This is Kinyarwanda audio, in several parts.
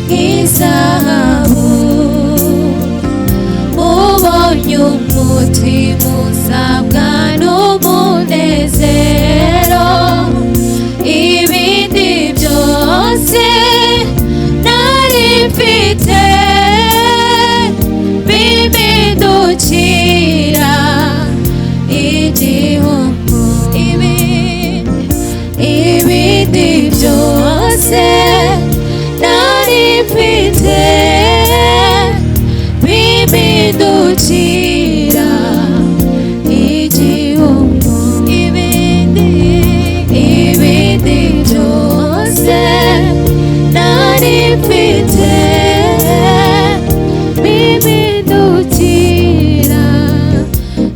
nk'izahabu. Ubonye umutima usabwa n'umunezero, ibindi byose nari mfite bimpindukira igihombo. Ibindi byose nari mfite bimpindukira igihombo. Ibindi byose nari mfite bimpindukira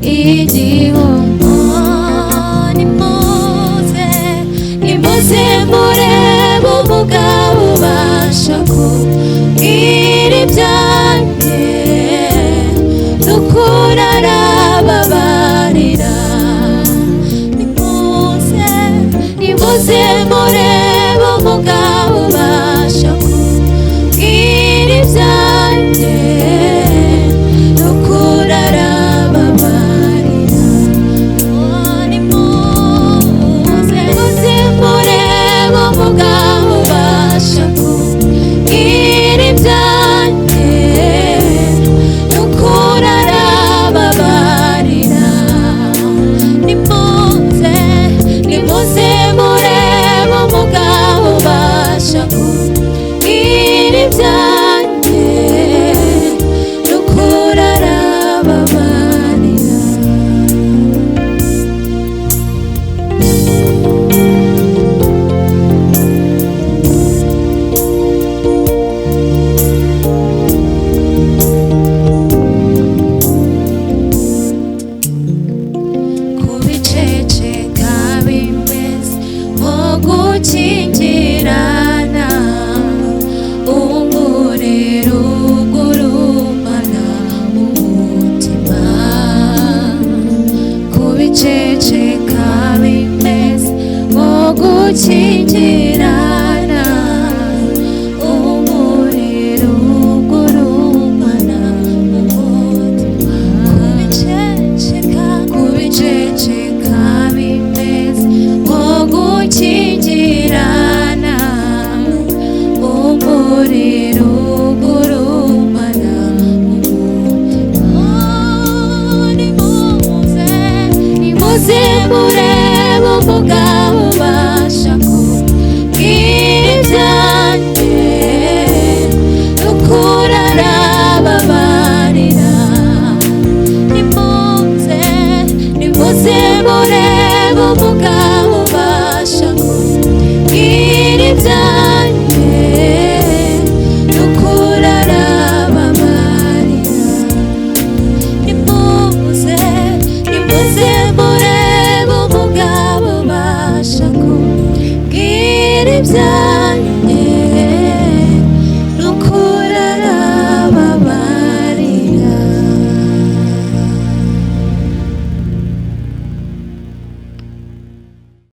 igihombo. Nimuze, nimuze murebe umugabo ubasha kubwira ibyanjye, n'ukuri arababarira. Nimuze, nimuze murebe umugabo ubasha kubwira ibyanjye, n'ukuri arababarira. Nimuze, nimuze murebe umugabo ubasha kubwira ibyanjye, n'ukuri arababarira. Nimuze, nimuze murebe umugabo ubasha kubwira ibyanjye, n'ukuri arababarira. Kubiceceka bimeze nko gukingirana umuriro ugurumana umutima. Kubiceceka bimeze nko gukingirana umuriro ugurumana umutima. Kubiceceka, kubiceceka bimeze nko gukingirana umuriro ugurumana umutima. Nimuze, nimuze murebe umugabo ubasha kubwira ibyanjye, n'ukuri arababarira. Nimuze, nimuze murebe umugabo ubasha kubwira ibyanjye.